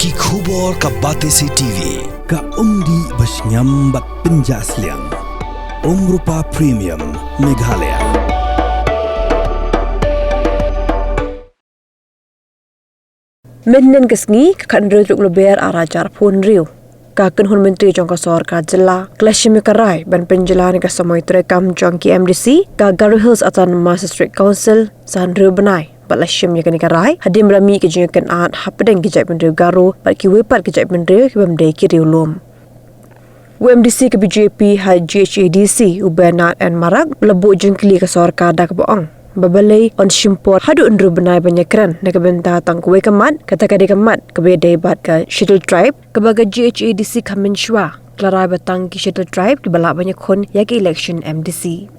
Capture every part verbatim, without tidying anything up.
Ki khubor ka Batesi T V, ka umdih ba shngiam bad pynjah sliang. Umrupa Premium, Meghalaya. Mynhynnin ka sngi, ka khathynriew tarik Lber arhajar arphew hynriew, ka kynhun myntri jong ka sorkar jylla ka la shim ïa ka rai ban pynjlan ïa ka samoi treikam jong ki M D C ka Garo Hills Autonomous District Council sa hynriew bnai. Bad la shim ïa kane ka rai hadien ba la mih ka jingïakynad hapdeng ki jaitbynriew Garo bad kiwei pat ki jaitbynriew ki bym dei ki riewlum. U M D C ka B J P ha G H A D C, u Bernard N Marak, u la buh jingkylli ïa ka sorkar da kaba ong ba balei yn shim por haduh hynriew bnai ban ïakren na ka bynta tang kawei ka mat, kata ka dei ka mat kaba ïadei bad ka Scheduled Tribe, kaba ka G H A D C ka mynshwa ka la rai ba tang ki Scheduled Tribe kiba lah ban ïakhun ïa ka election M D C.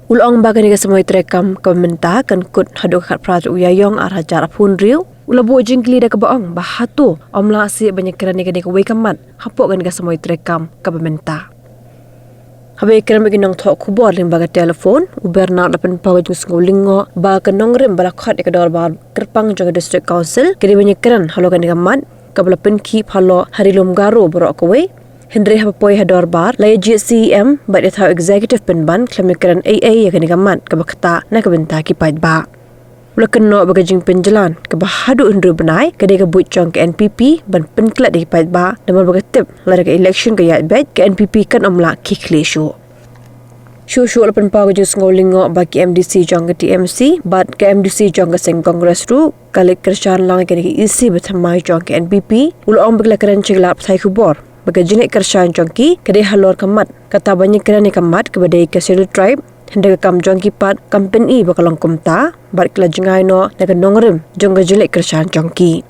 U la ong ba kane ka samoi treikam kaba mynta kan kut haduh ka khatphra tarik u Ïaïong arhajar arphew hynriew. U la buh jingkylli da kaba ong ba hato ym lah shuh ban ïakren ïa kane kawei ka mat hapoh kane ka samoi treikam kaba mynta. Haba ïakren bad ki nongthoh khubor lyngba ka telephone, u Bernard u la pynpaw ka jingsngew lyngngoh ba ka nongrim ba la khot ïa ka dorbar kyrpang jong ka District Council ka dei ban ïakren halor kane ka mat kaba la pynkhih halor ha ri lum Garo baroh kawei. Hynrei haba poi ha dorbar, la ïa jied C E M bad ïa thaw executive pynban khlem ïakren ei ei ïa kane ka mat kaba ktah na ka bynta ki paidbah. U la kynnoh ba ka jingpynjlan kaba haduh hynriew bnai ka dei ka buit jong ka N P P ban pynklet ïa ki paidbah, namar ba ka tip lada ka election ka ïaid beit, ka N P P kan ym lah khie khlieh shuh. Shuh shuh la pynpaw ka jingsngew lyngngoh ba ki M D C jong ka T M C bad ka M D C jong ka seng Congress ruh ka leit kyrshan lang ïa kane ka E C bathymmai jong ka N P P. U la ong ba ki la kren sha ki lad pathai khubor ba ka jingleit kyrshan jong ki ka dei halor ka mat, kata ban ïakren ïa ka mat kaba dei ka Scheduled Tribe. Hynrei ka kam jong ki pat kam pyni ba ka long kumta, bad ki la jngai noh na ka nongrim jong ka jingleit kyrshan jong ki.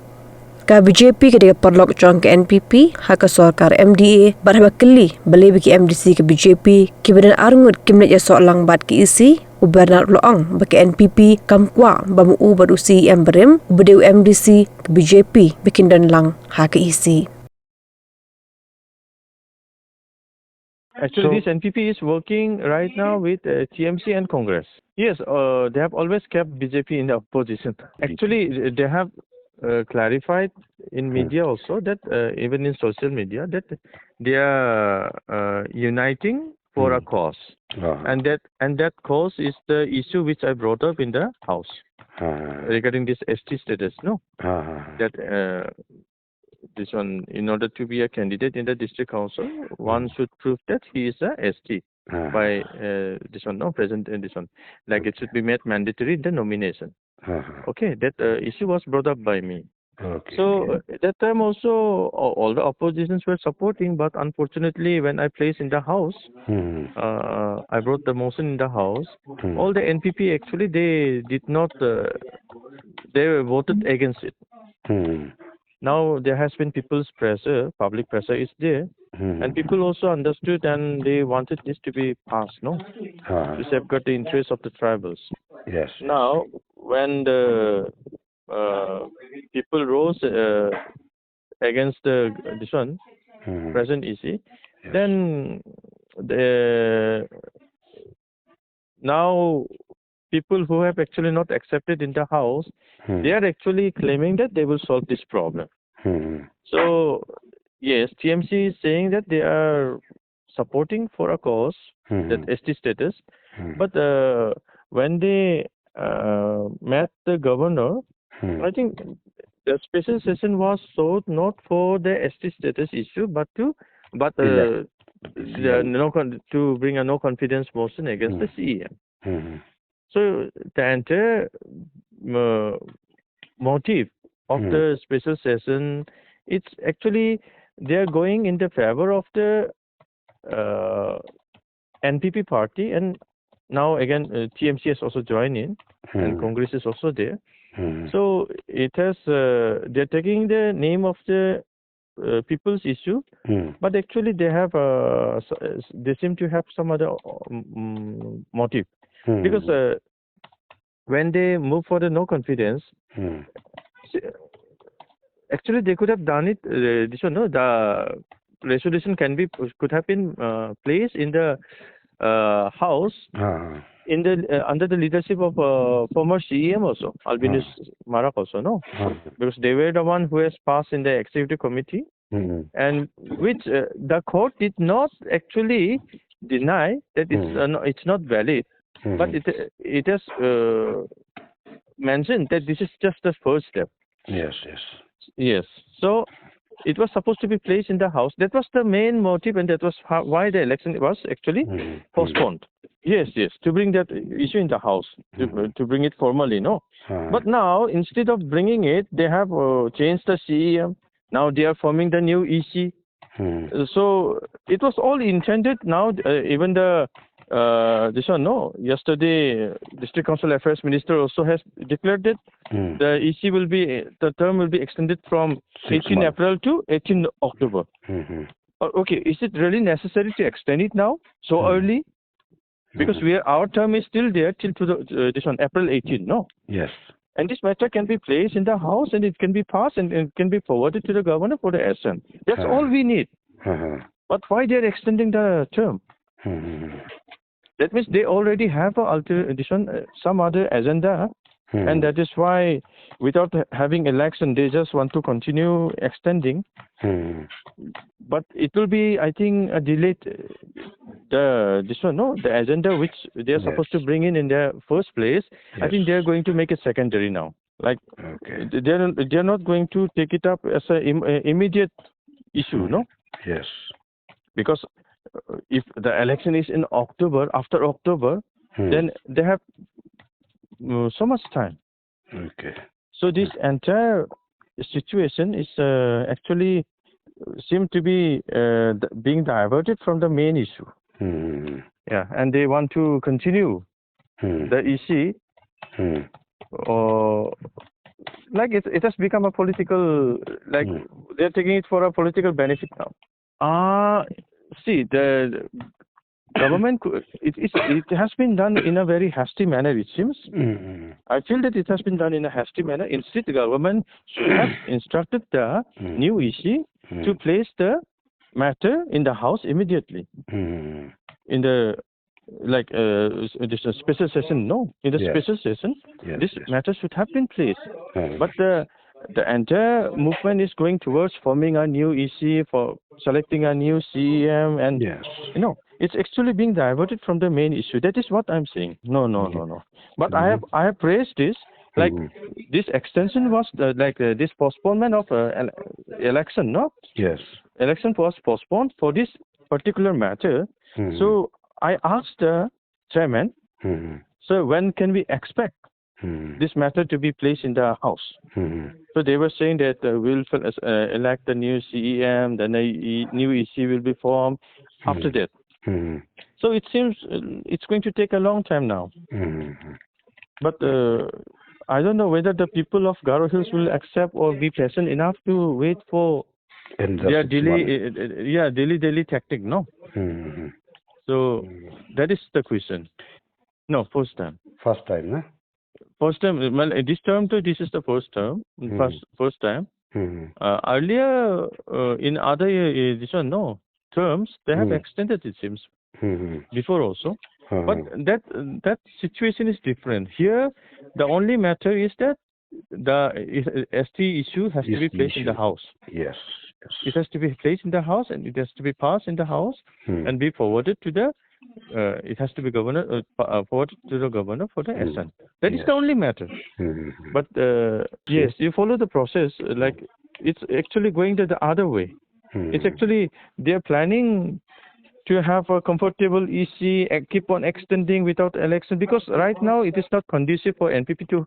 Ka B J P ka dei ka paralok jong ka N P P ha ka sorkar M D A, bad haba kylli balei ba ki M D C ka B J P kiba don arngut kim leit ïasoh lang bad ka E C, u Bernard u la ong ba ka N P P kam kwah ba ma u bad u C E M barim uba dei u M D C ka B J P ba kin don lang ha ka E C. Actually, So this N P P is working right now with, uh, T M C and Congress. Yes, uh, they have always kept B J P in the opposition. Actually, they have, uh, clarified in Hmm. media also that, uh, even in social media, that they are, uh, uniting for a Hmm. cause. Ah. And that, and that cause is the issue which I brought up in the House Ah. regarding this S T status, no? Ah. That, uh, this one, in order to be a candidate in the district council, one Hmm. should prove that he is a S T Ah. by, uh, this one, no, present in this one. Like, it Okay. should be made mandatory in the nomination. Ah. Okay, that, uh, issue was brought up by me. Okay. So, uh, that time also, a-, all the oppositions were supporting, but unfortunately, when I placed in the House, Hmm. uh, I brought the motion in the House. Hmm. All the N P P, actually, they did not, uh, they voted against it. Hmm. Now there has been people's pressure, public pressure is there, Hmm. and people also understood and they wanted this to be passed, no? Ah. To safeguard the interests of the tribals. Yes. Now, when the, uh, people rose, uh, against the, this one, Hmm. present E C, Yes. then the, now people who have actually not accepted in the House, Hmm. they are actually claiming that they will solve this problem. Hmm. So, yes, T M C is saying that they are supporting for a cause, Hmm. that S T status, Hmm. but, uh, when they, uh, met the governor, Hmm. I think the special session was sought not for the S T status issue, but to, but, uh, Elect. the no con-, to bring a no confidence motion against the Hmm. C E M. Hmm. So the entire, uh, motive of Hmm. the special session, it's actually they are going in the favor of the, uh, N P P party, and now again, uh, T M C has also joined in, and Hmm. Congress is also there. Hmm. So it has, uh, they're taking the name of the, uh, people's issue, Hmm. but actually they have, uh, s-, uh, they seem to have some other, um, motive. Hmm. Because, uh, when they move for the no confidence, Hmm. s-, actually they could have done it, uh, this one, no, the resolution can be, could have been, uh, placed in the, uh, House. Ah. in the uh, under the leadership of uh, former C E M also, Albinus Marak also, no? Because they were the one who has passed in the executive committee, and which uh, the court did not actually deny that it's uh, no, it's not valid, but it it has uh, mentioned that this is just the first step. Yes, yes. Yes. So it was supposed to be placed in the house. That was the main motive, and that was how, why the election was actually postponed. Yes, yes, to bring that issue in the house, to, to bring it formally, no? But now, instead of bringing it, they have uh, changed the C E M. Now they are forming the new E C. Uh, So it was all intended. Now, uh, even the uh, this one, no, yesterday, uh, District Council Affairs Minister also has declared that the E C will be the term will be extended from Six eighteen months. April to eighteen October. Hmm. Uh, okay, is it really necessary to extend it now so early? Because we are, our term is still there till to the, uh, this one, April eighteen, no? Yes. And this matter can be placed in the house and it can be passed and it can be forwarded to the governor for the assent. That's Uh-huh. all we need. Hmm. But why they are extending the term? Hmm. That means they already have a alter this one, uh, some other agenda, Hmm. and that is why, without ha- having election, they just want to continue extending. Hmm. But it will be, I think, a delayed. Uh, the this one, no, the agenda which they are Yes. supposed to bring in in the first place, I think Yes. they are going to make it secondary now. Like Okay. they are they are not going to take it up as a Im- uh, immediate issue, no? Yes. Because uh, if the election is in October, after October, Hmm. then they have uh, so much time. Okay. So this entire situation is uh, actually seem to be uh, d- being diverted from the main issue. Hmm. Yeah, and they want to continue Hmm. the E C, Hmm. or like it, it has become a political, like Hmm. they're taking it for a political benefit now. Uh, see, the government, cou- it, it, it has been done in a very hasty manner, it seems. Hmm. I feel that it has been done in a hasty manner. Instead, the government should have instructed the Hmm. new E C Hmm. to place the matter in the house immediately. Hmm. In the like uh, s- this uh, special session, no, in the Yes. special session, Yes, this yes. matter should have been placed. Hmm. But the the entire movement is going towards forming a new E C, for selecting a new C E M, and Yes. you know, it's actually being diverted from the main issue. That is what I'm saying. No, no, no, no. But I have I have raised this. Like Hmm. this extension was uh, like uh, this postponement of uh, ele- election. No, Yes. election was postponed for this particular matter. Hmm. So I asked the chairman, Hmm. "Sir, when can we expect Hmm. this matter to be placed in the house?" Hmm. So they were saying that uh, we'll fil- uh, elect the new C E M, then a e- new E C will be formed after that. Hmm. So it seems uh, it's going to take a long time now. Hmm. But uh, I don't know whether the people of Garo Hills will accept or be patient enough to wait for And their just daily, one. uh, uh, yeah, daily, daily tactic, no? Hmm. So that is the question. No, first time. First time, na? First time, well, uh, this term too, this is the first term, Hmm. first first time. Hmm. Uh, earlier, uh, in other, uh, this one, no, terms, they have Hmm. extended, it seems, Hmm. before also. Hmm. But that that situation is different. Here, the only matter is that the is- S T issue has to Is be the placed in the issue. House. Yes. It has to be placed in the House, and it has to be passed in the House Hmm. and be forwarded to the. Uh, it has to be governor uh, pa- uh, forwarded to the governor for the Hmm. assent. That is Yes. the only matter. Hmm. But uh, yes, you follow the process. Uh, like it's actually going the, the other way. Hmm. It's actually they're planning to have a comfortable E C and keep on extending without election, because right now it is not conducive for N P P to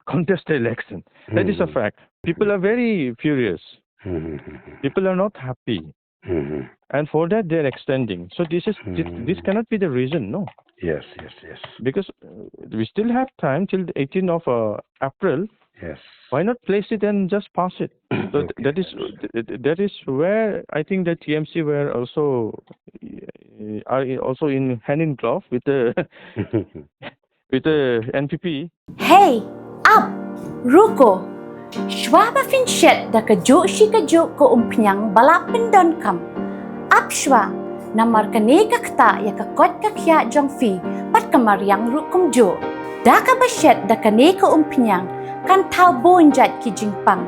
contest the election. That is a Hmm. fact. People are very furious. Hmm. People are not happy. Hmm. And for that, they're extending. So this is this, Hmm. this cannot be the reason, no? Yes, yes, yes. Because uh, we still have time till the eighteenth of uh, April. Yes. Why not place it and just pass it? So th- Okay, that is yes. th- th- that is where I think the T M C were also uh, are also in hand in glove with the with the N P P. Hey, ap, ruko. Shwa ba phin shet da kajuh shi kajuh ka umphniang ba la pyndonkam. Ap shwa, Namar kane ka ktah ïa ka koit ka khiah jong phi bad ka mariang ruh kumjuh. Da kaba shet da kane ka umphniang kan thaw bun jait ki jingpang.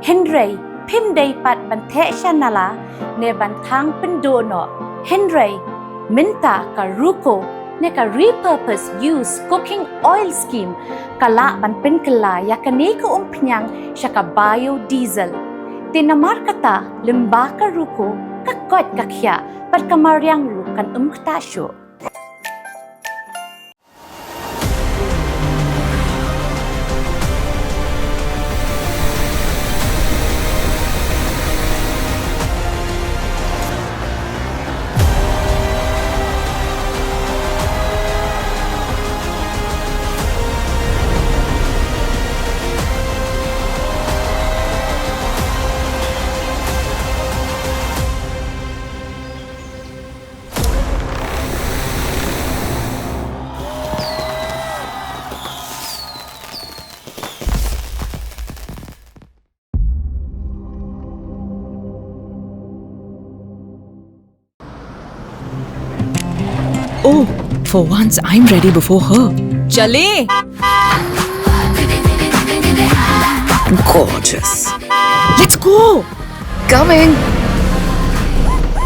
Hynrei phim dei pat ban theh sha nala ne ban thang pynduh noh. Hynrei mynta ka Ruko ne ka repurpose use cooking oil scheme ka lah ban pynkylla ïa kane ka umphniang sha ka biodiesel. Te namar kata lyngba ka Ruko ka koit ka khiah bad ka mariang ruh kan ym ktah shuh. Oh, for once I'm ready before her. Chale. Gorgeous. Let's go. Coming.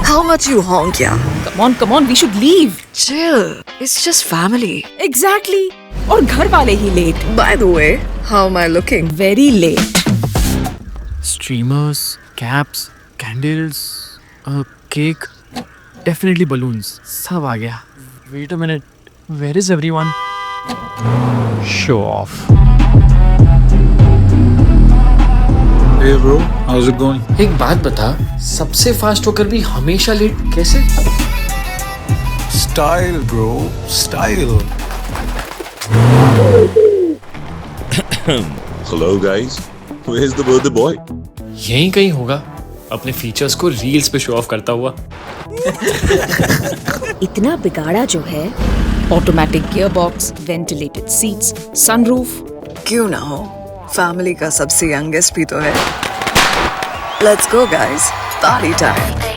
How much you honk, yeah? Come on, come on, we should leave. Chill. It's just family. Exactly. और घर वाले ही late. By the way, how am I looking? Very late. Streamers, caps, candles, a cake, definitely balloons. सब आ गया. Wait a minute. Where is everyone? Show off. Hey bro, how's it going? एक बात बता, सबसे फास्ट होकर भी हमेशा लेट कैसे? Style, bro, style. Hello guys, where's the birthday boy? यहीं कहीं होगा, अपने फीचर्स को रील्स पे शो ऑफ करता हुआ. इतना बिगाड़ा जो है. Automatic gearbox, ventilated seats, sunroof. क्यों ना हो, फैमिली का सबसे यंगेस्ट भी तो है. Let's go guys, party time.